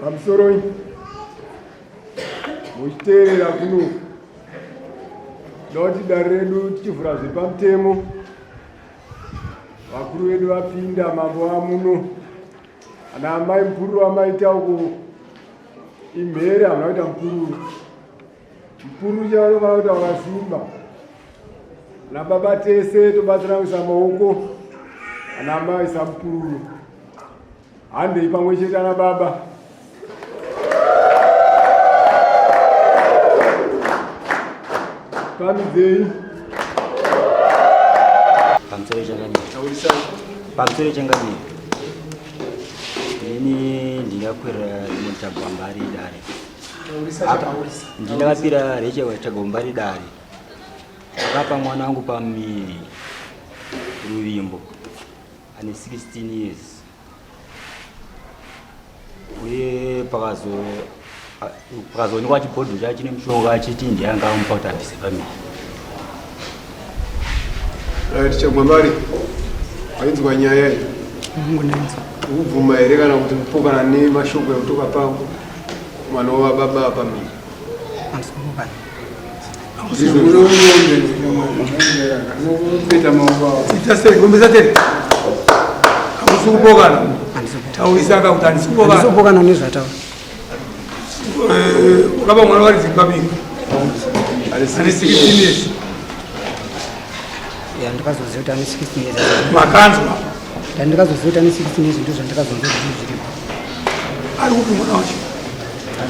Pamusoroi muchiteerera kuno ndoti dare redu tichivhura zviri pamutemo vakuru vedu vapinda mambo vamuno ana amai mupururu wamaita uko imhere hamuna kuita mupururu mupururu chavanofanira kuita wakasimba ana baba tese tobatsira kuisa maoko ana amai isa mupururu Handei pamwe chete ana baba. Pamidzei. Pamusoro changamire. Pamusoro changamire. Ini ndingakwira rimwe Chagwambari dare. Ndingakwira reche Chagwambari dare. Akapa mwana wangu pamiri Ruvimbo. Ane 16 years uye pakazo pakazoonekwa chibhodho chacho chine mushonga achiti ndiye anga amupa kuti abvise pamiri. Right, Chagwambari, wainzwa nyaya iyi? Ukubvuma here kana kuti kupokana nemashoko ekutoka pako mwana wababa pamiri? Handisi kupokana nezvataura. Wakaba mwana wari Zimbabwe. Ane 16 years. Ya, ndikazoziva kuti ane 16 years. Makanzwa. Ndandikazoziva kuti ane 16 years ndozvandikazonzwa kuti zviripo. Ari kupi mwana wacho?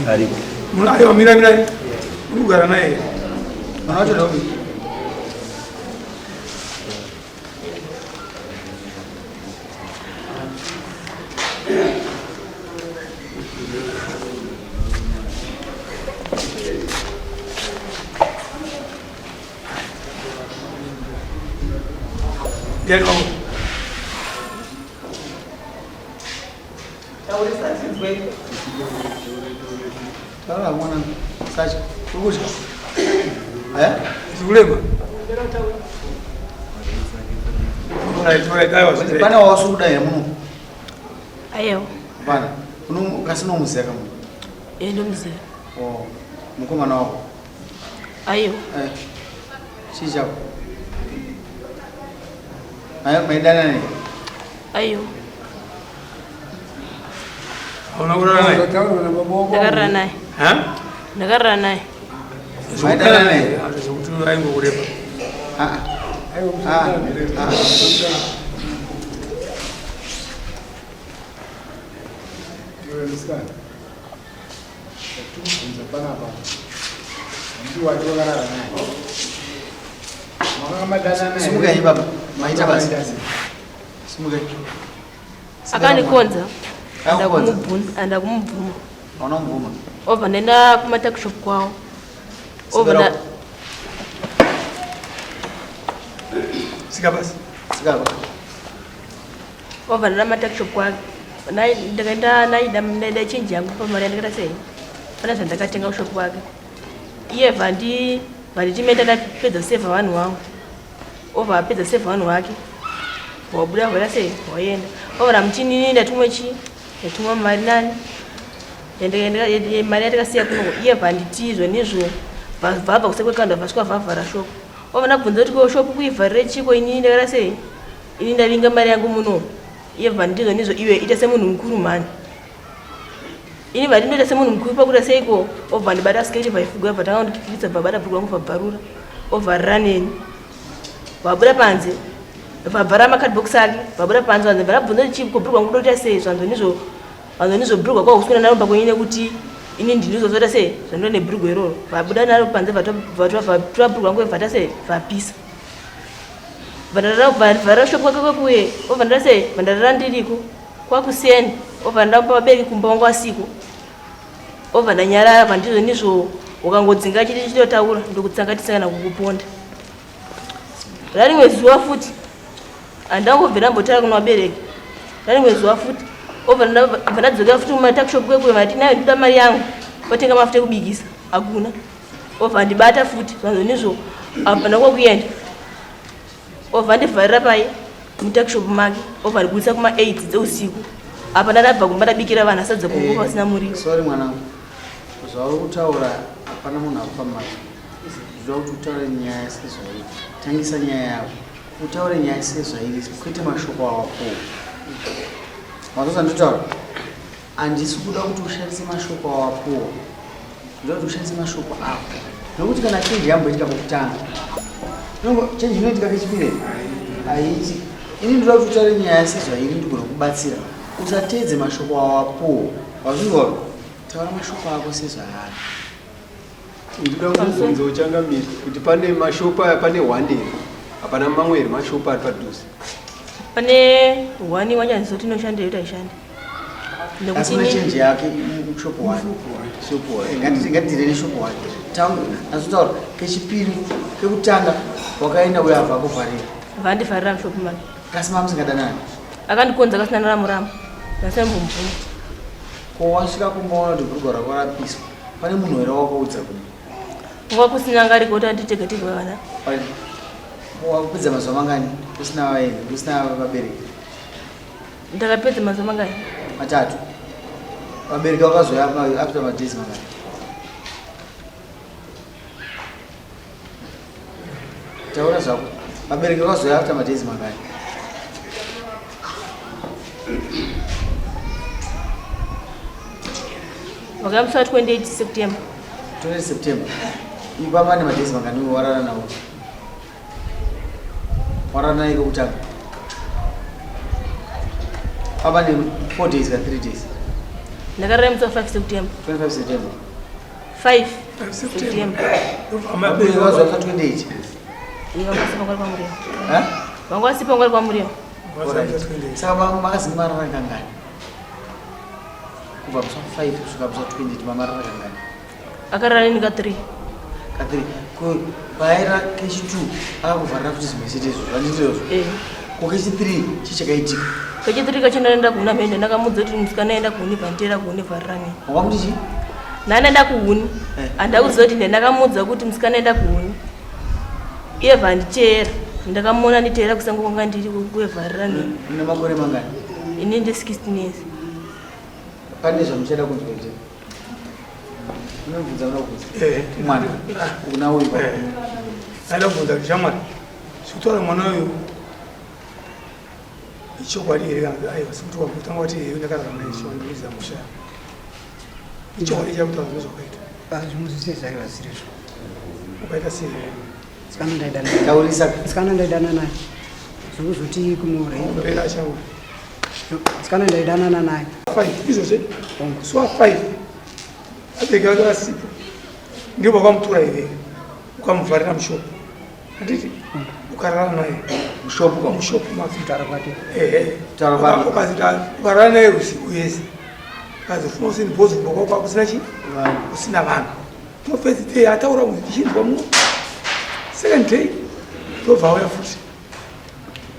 Ariko. Mwana aiwa mira mira. Uri kugara naye here? Mwana wacho ndaupi? Ndiani wangu? Taurisa tinzwe. Taura mwana sacha. Ukutya. Eh? Zikulema. Alright, alright, aiwa. Pane wawasukuda here muno? Aiwa. Hapana. Uno kasi unomuziva kamunhu? Eh, ndomuziva. Oh, mukomana wako. Aiwa. Eh. Chii chako? Maidana nei? Aiwa. Hauna kurara naye? Ndakarara naye. Ha? Ndakarara naye. Maidana naye? Zvekuti aingokurepa. Ah. Ah. Ah. Iwe musikana. Ndatikubvunza panapa. Ndi wati wakarara naye. Makanga madana naye. Simukai baba. Maita basa. Simukai. Akandikonza. Akakukonza? Ndakumubvuma. Hauna kumubvuma? Obva ndaenda kumatakishop kwawo. Obva Sibera. nda Sika basi. Sika basi. Obva ndaenda kumatakishop kwake. Ndakaenda naida ndaida change yangu pamari yandakaita sei? Pana zvandakatenga kushop kwake. Iye vandi vanditi ndapedza save vanhu vangu. Obva apedza save vanhu vake. Wabuda vaita sei? Waenda. Obva ndamuti ndatumwa chi? Ndatumwa mari nani? Mari yatakasiya kuno iye vanditi izvo nizvo vabva kusekwekanda vasvika vavhara shop. Obva ndabvunza kuti ko shop kuivharire chiko inini ndakaita sei? Ini ndavinga mari yangu muno. Iye vanditi izvo nizvo iwe ita semunhu mukuru mhani. Ini vati ndoita semunhu mukuru pakuita seiko obva ndibata sketi vaifuga bva tanga kundikikitsa bva bata bhuku rangu bva bvarura ovharira neni vabuda panze vabvara macardbox ake vabuda panze vanze bva ndabvunza kuti chii ko bhuku rangu ndoita sei zvanzo nizvo vanzo nizvo bhuku kwako kuswera naro pakunyine kuti ini ndinozozoita sei zvandoita nebhuku iroro vabuda naro panze vatora bhuku rangu vata sei vapisa vharira shop kwake kwekuye obva ndada sei bva ndarara ndiriko kwakuseni obva ndamupa vabereki kumba wangu asiko. Obva ndanyarara pandizvo ndizvo ukangodzinga chiti chitotaura ndokutsangatisa kana kukuponda. Rarimwe zuva futi handangobve ndambotaura kuna vabereki. Rarimwe zuva futi obva ndadzokera futi kumatakishop kwekwe vati nayo ndinoda mari yangu otenga mafuta ekubikisa hakuna. Obva andibata futi zvanzo ndizvo hapana kwekuenda. Obva andivharira paye mutakishop make obva andibudisa kuma 8 dzeusiku. Apa ndadabva kumba ndabikira vana sadza kumba eh, pasina muriwo. Sorry mwanangu. Zvauri kutaura hapana munhu akupa mari. Zvoda kuti utaure nyaya sezvairi. Tangisa nyaya yako. Utaure nyaya sezvairi kwete mashoko awapuwa. Mazoza nditaura. Handisi kuda kuti ushandise mashoko awapuwa. Ndoda kuti ushandise mashoko ako. Nokuti kana change yamboitika kokutanga. Change inoitika kechipiri haiiti. Ini ndoda kuti utaure nyaya sezvairi ndigona kubatsira. Usateedze mashoko awapuwa. Wazvinzwa? Taura mashoko ako sezvaari. Ndinoda kubvunza uchangamire kuti pane mashopu aya pane one here? Hapana mamwe here mashopu ari padhuze? Pane one wachanzoti inoshanda iyo taishanda. Asi une change yake shop one. Shop one. Ngatire ne shop one. Tangu azotaura kechipiri kekutanga wakaenda uyo abva kuvharira. Vandivharira mushop manje. Kasi mamusingadanani. Akandikonza kasina naramu ramu. Ndasambomubvuma. Ko wasvika kumba waona kuti bhurugwa rako rapiswa. Pane munhu here wakaudza kumba? Nguva kusina anga ariko kuti anditega tega vana. Wakupedza mazuva mangani usina vaeni, usina vabereki? Ndakapedza mazuva mangani? Matatu. Vabereki vakazouya after madays mangani? Taura zvako. Vabereki vakazouya after madays mangani? Vakauya musi wa 28 September. 28 September. Ipapa nemadays mangani warara nawo? Warara naye kekutanga. Papa ne 4 days ka 3 days. Ndakarara musi wa 5 September. 25 September. 5 September. Vabereki vakazouya musi wa 28. Ivo vanga vasipo kwamuriwo. Vanga vasipo kwamuriwo. Saka makazi marara kangani? Kubva musi wa 5 kusvika musi wa 28 mamarara kangani? Akarara neni ka 3. Ka 3. Ko paira kechi 2 akakuvharira futi zvimwe chete izvo zvandizvozvo. Eh. Ko kechi 3 chii chakaitika? Kechi 3 kacho ndaenda kuhuni amene ndakamudza kuti musikana aenda kuhuni pandera kuhuni vharira neni. Wakamuti chii? Ndanaenda kuhuni. Eh. Andakuziva kuti ndakamudza kuti musikana aenda kuhuni. Iye vanditeera. Ndakamuona nditeera kusango kwanga ndiri kuvharira neni. Une makore mangani? Ini ndi 16 years. Pane zvamuchada kunzwa here? Unobvunza unobvunza. Eh. Mwana. Una uyu pa. Ndaida kubvunza kuti shamwari, zvekutaura mwana uyu ichokwadi here kana kuti aiwa sekuti wakutanga wati here ndakararama naye chiwandiridza musha. Ichokwadi chakutaura zvazvakaita. Zvimwe zvese zvaiva zvirizvo. Ukaita sei? Sikana ndaidana. Taurisa. Sikana ndaidana naye. Zvokuzoti kumore. Mbera shamwari. Sikana ndaidanana naye. 5 izvozve. Swa 5. Abereki vake vasipo. Ndipo vakamutora here ukamuvharira mushopu. Handiti ukarara naye. Mushopu kwa mushopu make. Kutaura kwake. Ehe. Kutaura kwake. Ukazita ukarara naye usiku yese. Ukazofuma usini bhozi kumba kwako kusina chi? Kusina vanhu. To first day ataura kuti ndichinzwa muno. Second day tobva auya futi.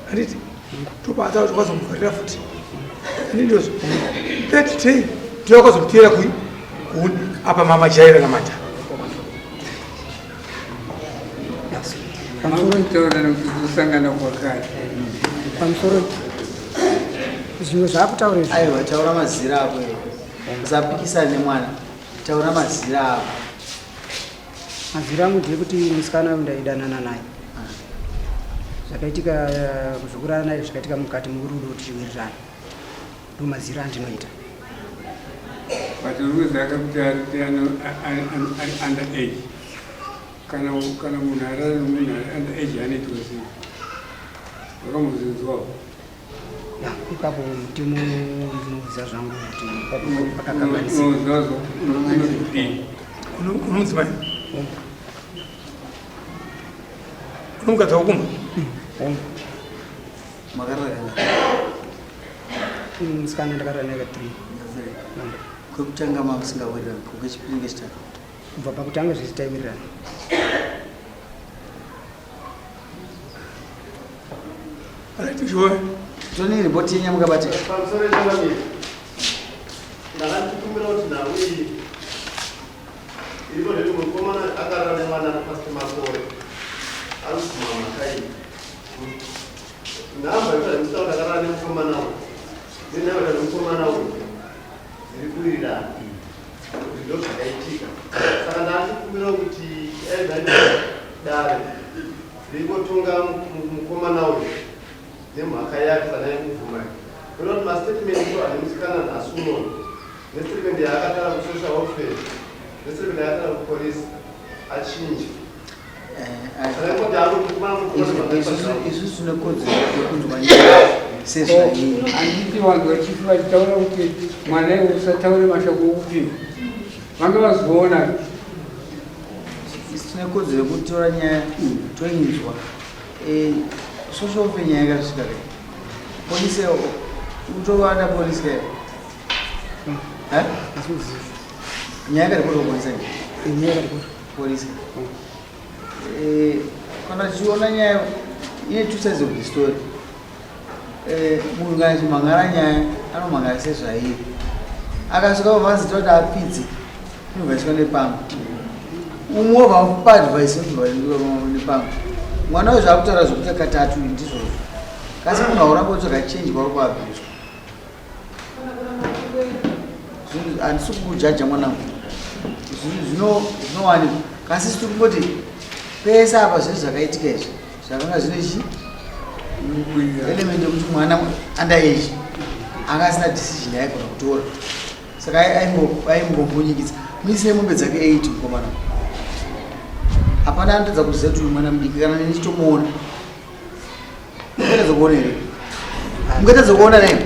Handiti tobva ataura kuti wakazomuvharira futi. Handiti ndozvo. Third day ndiyo wakazomutera kui kuhuni apa mama jaira namata. Makutaura nekuti kusangana kwakati. Pamusoro zvimwe zvaakutaura izvi. Aiwa taura mazira ako iwe. Usapikisane nemwana. Taura mazira ako. Mazira angu ndeyekuti musikana uyu ndaidanana naye. Zvakaitika zvekurara naye zvakaitika mukati murudo tichiwirirana. Ndo mazira andinoita. But uri kuziva kuti ari under age. Kana kana munhu arara nemunhu ari under age anoitwa sei? Wakambozinzwawo? Ya, ipapo mutemo ndinoziva zvangu kuti ipapo pakakanganisika. Unoziva unozvidii? Unomudzimai? Unomukadzi wako kumba? Makarara kangani? Musikana ndakarara naye ka 3. Kwekutanga mamusingawirirani, kwechipiri nekechitatu? Kubva pakutanga zvese taiwirirana. Right, sure. Toni report yenyu mukabate. Pamusoro changamire. Ndakandikumbira kuti nhau iyi iripo ndekuti mukomana akarara nemwana ari pasi pemakore ari kubvuma mhaka iyi. Nhamba yekuti handisitaura ndakarara nemukomana uyu nenhamba yekuti mukomana uyu dziri kuwirirana kuti ndozvakaitika. Saka ndandikumbira kuti dai dare ringotonga mukomana uyu nemhaka yake kana yekubvuma kuona kuti mastatement ndo ane musikana nhasi unono nestatement yaakatara kusocial welfare nestatement yaakatara kupolice achinja. Isusu tine kodzero yekunzwa nyaya sezvairi. Handiti vanhu vachifi vachitaura kuti mwana iwe usataure mashoko okupi vange vazoona. Isu tine kodzero yekutora nyaya toinzwa. Social welfare nyaya yakasvika kai? Police utovanda police kai? Eh? Nyaya yakaripotwa kupolice kai? Nyaya yakaripotwa. Police. Kana tichiona nyaya ine two sides of the story. Munhu kana achimhangara nyaya anomhangara sezvairi. Akasvika pavanzi toti apfidze inobvaiswa nepamwe. Umwe wobva amupa advice yekubva nepamwe. Mwana uyu zvaakutaura zvekuita katatu ndizvozvo. Kasi munhu hauramba utsvaga change kwauri kuabhuswa. Handisi kukujaja mwanangu. Zvinowanikwa. Kasi tiri kungoti pese apa zvinhu zvakaitika izvi zvakanga zvine chi element yekuti mwana under age anga asina decision yaigona kutora. Saka aimbombonyikidza. Muise mombe dzake 8 mukomana. Hapana anotadza kuziva kuti uyu mwana mudiki kana neni chitomuona. Mungatadza kuona here? Mungatadza kuona nei?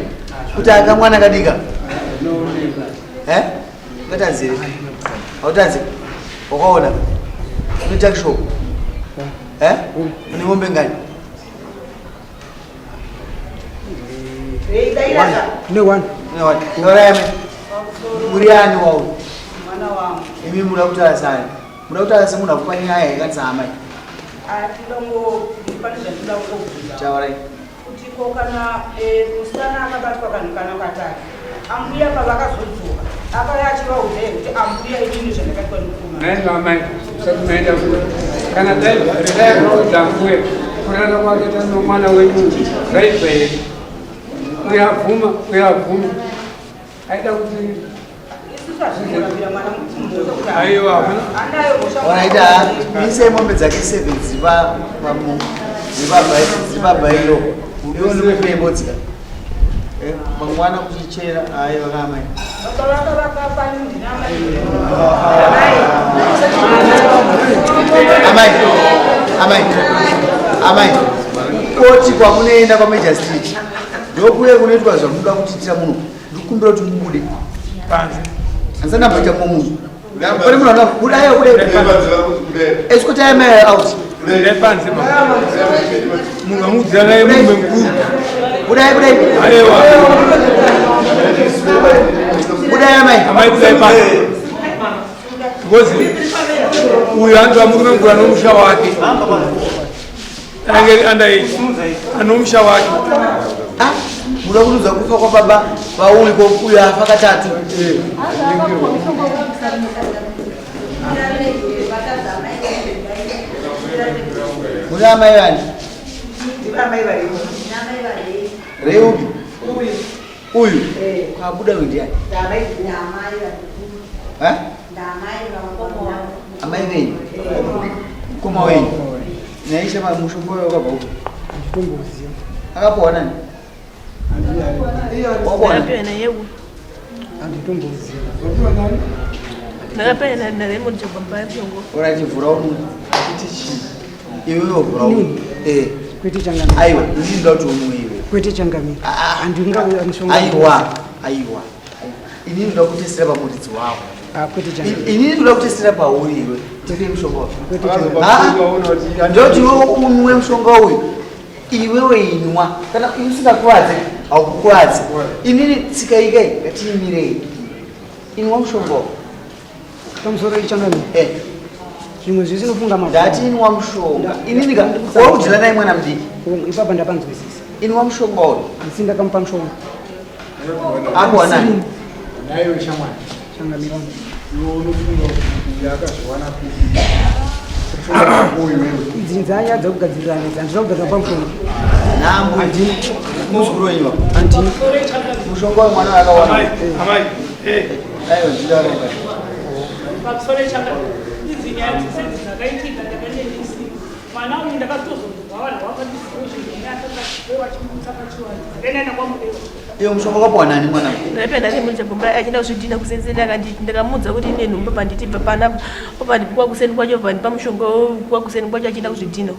Kuti aka mwana kadika? Eh? Ungatadza here? Hautadzi? Wakaona? Une tuck shop? Eh? Une mombe ngani? Ne one. Ne one. Taura yame. Uri ani wau? Mwana wangu. Imi muda kutaura sani. Muda kutaura semunhu akupa nyaya yakanzi amai. Pane zvandinoda kungobvunza. Taurai. Kuti ko kana musikana akabatwa kanhu kana katatu, ambuya pavakazodzoka akauya achivaudza here kuti ambuya inini zvandakaitwa nemukomana? Nhai amai, usati maenda kure. Kana dai dai akaudza ambuya kurara kwake nomwana wenyu zvaibva here? Uyo abvuma, uyo abvuma. Aida kuti Wanaita mise mombe dzake 7 dziva dziva pabairo. Uyo ni mupe Mangwana kuchichera ayi vakamai. Amai. Amai. Amai. Koti kwamunoenda kwa Major Street. Ndokuye kunoitwa zvamunoda kutiitira muno. Ndikumbira kuti mubude panze. Handisati ndamboita mumwe munhu. Pane munhu anoda budai budai. Escort amai out. Budai panze baba. Munhu amudzira naye murume mukuru. Budai budai. Aiwa. Budai amai. Amai budai panze. Because uyu antu amurume mukuru anomusha wake. Anenge under age. Anomusha wake. Ah, muda kunuza kufa kwa baba vauri ko uyu afa katatu. Muri amai vani? Reupi? Uyu. Kwabuda uyu ndiani? Eh? Amai venyu? Mukoma wenyu? Naisha mushonga uyo wakabva upi? Handitomboziva. Akapuwa nani? Wakuona? Ndakapiwa naYeu. Handitomboziva. Ndakapiwa naRaymond Chagwamba Pyongo. Alright, vhura umu. Kuti chii? Iwe vhura umu. Eh. Kwete changamire. Aiwa, ndini ndoda kuti umwe iwe. Kwete changamire. Handinga mushonga. Aiwa, aiwa. Inini ndoda kutesera pamuridzi wako. Ah, kwete changamire. Inini ndoda kutesera pauri iwe. Ndipe mushonga wako. Kwete changamire. Ah, ndoti iwe unwe mushonga uyu. Iwewe inwa. Kana usingakuvadze, haukukuvadze. Inini tsika ikai ngatiimirei. Inwa mushonga uyu. Pamusoro ichanani. Eh. Zvimwe zvese unofunga mabva. Ndati inwa mushonga. Inini ka wakudyira naye mwana mudiki. Ipapa ndapanzwisisa. Inwa mushonga uyu. Asi ndakamupa mushonga. Ako wanani? Naiwe shamwari. Changamira. Iwe unofunga kuti akazviwana kupi? Idzi nzanya dzekugadzirirana idzi handina kugadzira pamushonga. Nhambo. Handina. Muzukuru wenyu baba. Handina. Mushonga wemwana akawana. Amai, amai. Eh. Aiwa ndindaronga. Pamusoro changa idzi nyaya dzese dzakaitika ndakanendisi mwana uyu ndakatozonzwa vanhu vakandisiozvinyaatakachiwachimutsa pachivanhu ndakaenda kwamudewa Iyo mushonga wakapiwa nani mwana? Ndapenda ndimudza kumba achienda kuzvidhina kuseni akanditi ndakamuudza kuti ine nhumbu panditi bva panapa opandipa kuseni kwacho pandipa mushonga kwa kuseni kwacho achienda kuzvidhina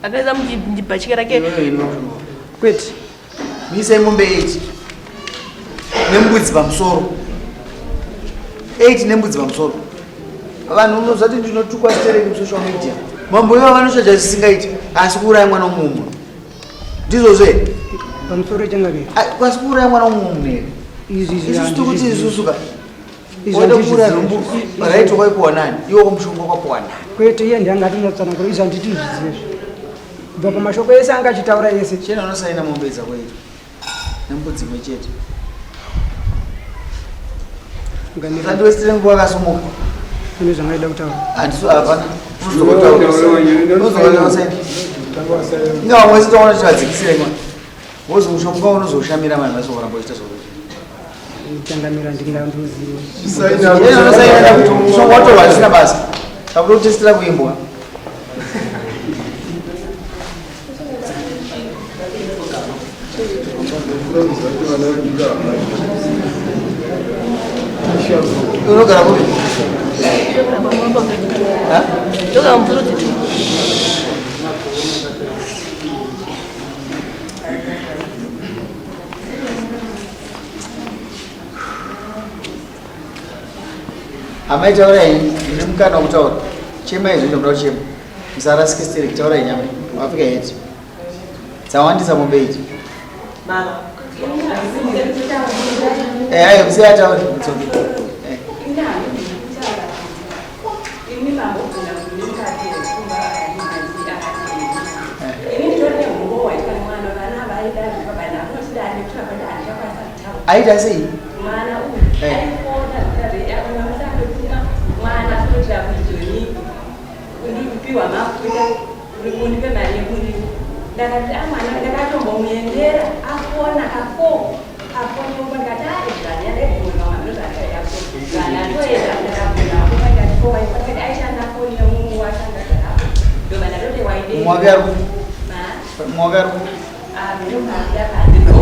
akaisa mubhatya rake Kwete. Mise mombe 8 nembudzi pamusoro. 8 nembudzi pamusoro. Vanhu unozati ndinotukwa stereki musocial media. Mambo ivo vanochaja zvisingaiti asi kuuraya mwana womumwe. Ndizvozvo here? Pamusoro changamira. Asi kuuraya mwana womumwe here? Izvi izvi Isusu tikuti isusu ka. Izvi Wada handizvizivi. kuuraya nhumbu right wakaipiwa nani? Iwe mushonga wakapiwa nani? Kwete iye ndiye anga atinatsanangura izvi handiti zvizive izvi. Kubva pamashoko ese anga achitaura ese. Chena unosaina mombe dzako idzo. Nembudzi imwe chete. Usandiwestire nguva akasumuka. Ine zvangaida kutaura. Handiso hapana. Inga vamwe vese toona tichivadzikisira imwe. Wozi mushonga unozoshamira vanhu vese kuramba uchiita zvauri. Changamira ndingandoziva. Yeye unosaina kuti mushonga watorwa zvisina basa. Takuda kutestera kuimbwa. Unogara kupi? Ha? Ndogara mupurudzi tu. Amai taurai ndine mukana wekutaura. Chemai zvenyu zvamunoda kuchema. Musarasike stereki taurai nyama. Wafika yeti. Dzawandisa mombe idzi. Eh, ayo musiye ataure. It's okay. Eh. Aita sei? Mwana uyu Eh. aifona mwana kuitira kuti zoni ndikupiwa mafuta undipe mari yemuriwo ndakati a mwana ndakatombomuendera afona kafo afona ndikati aizvanyadaigonaaazvaakaidafona ndatoenda aishanda foni yemumwe washanda ndobva ndatoti waidei Mumwe wake ari kupi? Mumwe wake ari kupi?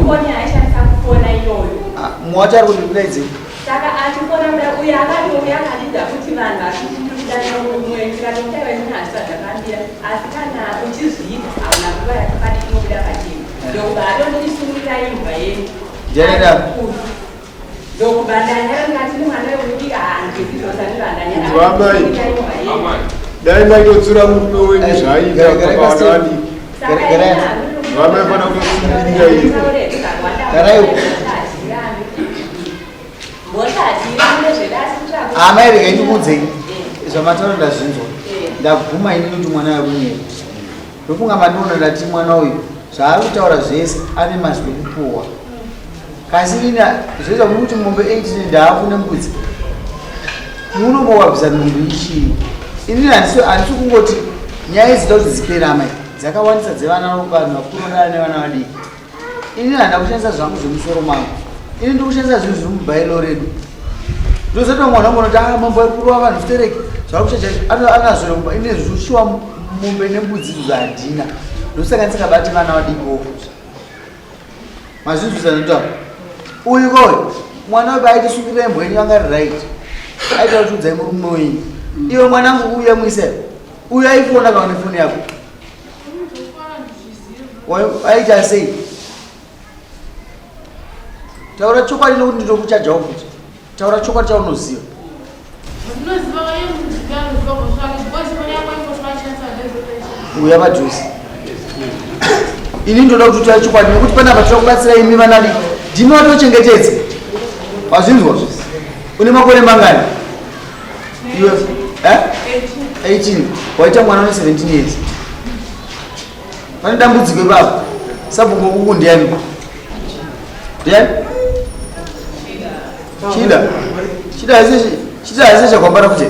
foni aishandisa kufona iyoyo Ah, Mumwe wacho ari kundikudaidze. saka achifona kudai uye akatouya akandidza kuti vanhu vachikudana mumwe ndikatomuta vezinhaswa dzakambira asi kana uchizviita hauna nguva yakakati inobuda pachena ndokubva atondisungirira imbwa yenyu Ndiani daro? ndokubva ndanyara ndikati mwana wekudika handizizosandibva Vamai. Dai maitotsura murume wenyu zvaaita pavana vadiki. Vamai fana kutosungirira iyo. Amai regai ndikuudzei zvamataura ndazvinzwa. Ndabvuma ini kuti mwana yakunyera. Ndofunga mandiona ndati mwana uyu zvaari kutaura zvese ane mazwi ekupuwa. Kasi ini zvese muri kuti mombe 8 ndaafu nembudzi. Munombowabvisa nhumbu ichii? Ini handisi handisi kungoti nyaya idzi toda kuti dzipere amai. Dzakawandisa dzevana vanhu vakuru nevana vadiki. Ini handina kushandisa zvangu zvemusoro mangu. Ini ndiri kushandisa zvinhu zviri mubairo redu. Ndozoti vamwe vanhu vanoti ah mambo ari kurova vanhu stereki zvaari kushacha anazvo kumba ine zvushuwa mombe nembudzi izvo handina. Ndosaka ndisingabati vana vadiki futi. Mazvinzwisa ndinotaura. Uyu koyo mwana wepa aitisungirira imbwa yenyu anga ari right. Aita kuti udzai murume wenyu. Iwe mwanangu uya muise. Uyu aifona kana nefoni yako. Aita sei? Taura chokwadi nokuti ndinokuchajawo futi. Taura chokwadi chaunoziva. Uya padhuze. Ini ndoda kuti utaure chokwadi nokuti panapa tinoda kubatsira imi vana diki. Ndimi vatochengetedza. Wazvinzwa? Une makore mangani? Iwe eh? 18. Waita mwana une 17 years. Pane dambudziko ipapo. Sabhuku kuku ndiani? Ndiani? Chida. Chida haisi chida haisi chakwambara kuti.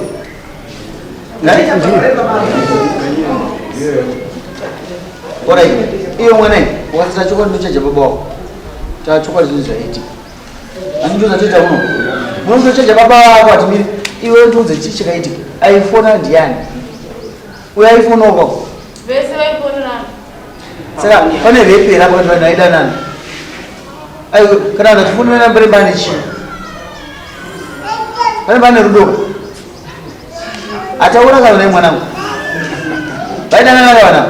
Orai, iyo mwana iyi, wakati tachokwadi ndochaja baba wako. Tachokwadi zvinhu zvaiitika. Ani ndo zvatoita uno. Munotochaja baba wako ati miri iwe ndiudze chii chakaitika. Aifona ndiani? Uyo aifona uko. Vese vaifonerana. Saka pane rape here apa kuti vanhu vaidanana? Aiwa kana vanhu vachifonerana pane pane chii? Pane pane rudo. Ataura kana naye mwanangu. Vaidanana vana.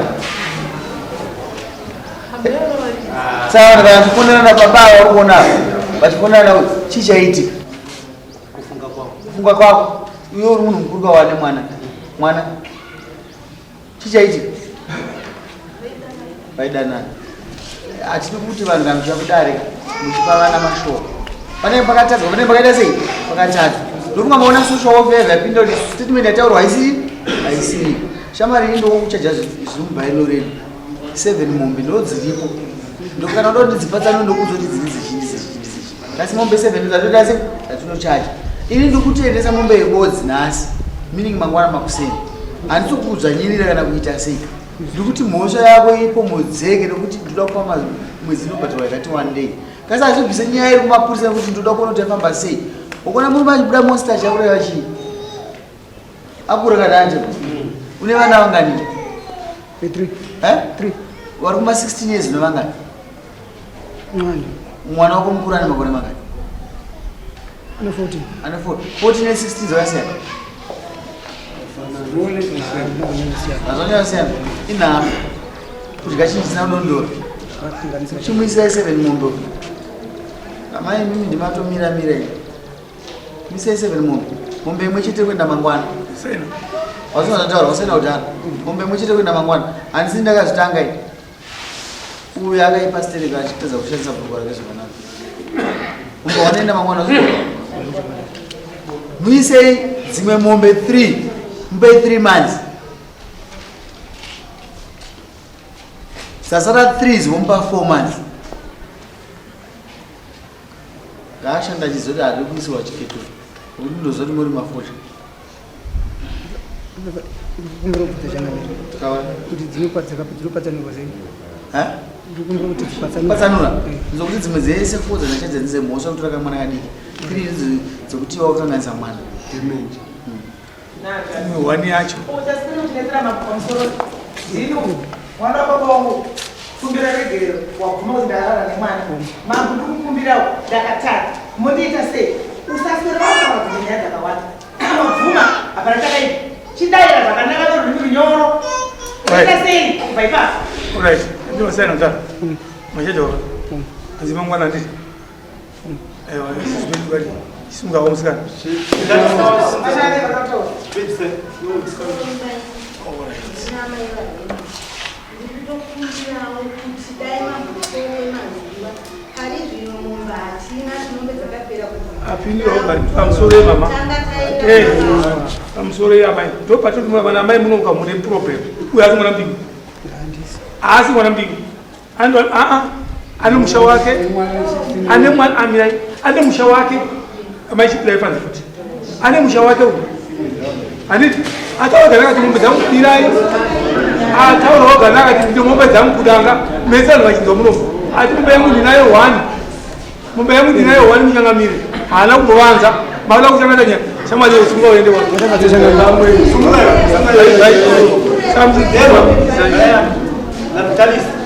Saka vanhu kana vachifonerana baba ava vari kuona ava vachifonerana chii chaiitika? Kufunga kwako. Iwe uri munhu mukuru kawane mwana. Mwana. Chii chaiitika? Vaidanana. Hatidi kuti vanhu kana muchiva kudare muchipa vana mashoko. Pane pakatadzwa, pane pakaita sei? Pakatadzwa. Ndofunga maona social welfare yapinda kuti statement yataurwa haisi haisiri. Shamari ini ndokuchaja zviri mubhairo redu. 7 mombe ndodziripo. Ndokana ndoda kuti dzipatsanure ndokuudza kuti dziri dzechii dzechii dzechii. Asi mombe 7 dzatoita sei? Dzatinochaja. Ini ndikutoendesa mombe yebodzi nhasi. Meaning mangwana makuseni. Handisi kukudzvanyirira kana kuita sei. Ndikuti mhosva yako ipo mudzeke nekuti ndoda kupa mwedzi inobhadharwa yakati one day. Kasi hazvibvise nyaya iri kumapurisa nekuti ndoda kuona kuti yafamba sei. Ukona murume achibuda monster chakureva chii? Akura kana anje. Une vana vangani? 3. Eh? 3. Vari kuma 16 years une vangani? Mwana. Mwana wako mukuru ane makore mangani? Ane 14. Ane 14. 14 ne 16 zvakasiyana. Zvakasiyana. Inhamo. Kudya chinhu chisina kudondora. Chimuisai 7 mombe. Amai mimi ndimatomira mira ini. Misai 7 mombe. Mombe imwe chete kuenda mangwana. Wasina zvataura, wasina kudhara. Mombe imwe chete kuenda mangwana. Handisi ndakazvitanga ini. Uyu akaipa stereki achitadza kushandisa bhuku rake zvakanaka. Mombe wanoenda mangwana muisei dzimwe mombe 3 mupei 3 months. Sasara 3 zvomupa 4 months. Ngaashanda achiziva kuti haadi kuisiwa chiketo. Nokuti ndoziva kuti muri mafocha. Ndikukumbira kubvunza changamire. Kuti dzinopatsanurwa sei? Ndikukumbira kuti dzipatsanurwe. Patsanura. Ndokuti dzimwe dzese four dzandachadza ndedzemhosva kutora kamwana kadiki. Three dzekuti wakukanganisa mwana. Damage. Imwe one yacho. Mwana wababa wangu kumbira regerero wabvuma kuti ndarara nemwana mambo ndikukumbirawo ndakatadza mondiita sei usaswera wakutaura dzimwe nyaya dzakawanda kana wabvuma hapana chakaipa chidaira zvakanaka norurimi runyoro ita sei kubva ipapo Alright, ndinosiyana mzara. Machecho waka. Hanzi mangwana nditi. Aiwa, isusu chisunga wa musikana. Ndinokumbirawo kuti dai mambotora mazuva pari zvino mombe hatina mombe dzakapera kubva. Apindura ugari pamusoro yemama. Eh, pamusoro yamai. Ndopatoti vana mai munomuka mune problem. Uyu asi mwana mudiki. Asi mwana mudiki. Ando a a ane musha wake. Ane mwana amirai. Ane musha wake. Amai chipira ifanzi futi. Ane musha wake uyu. Handiti ataura gana kati mombe dzangu dirai. Ataura gana kati ndi mombe dzangu kudanga. Mese vanhu vachinzwa munomu. Ati mombe yangu ndinayo one. Mombe yangu ndinayo one muchangamire. Haana kumbovanza. Makuda kuchangata nyaya. Shamwari usunga uende wa. Sunga. Samziderwa. Natalisa.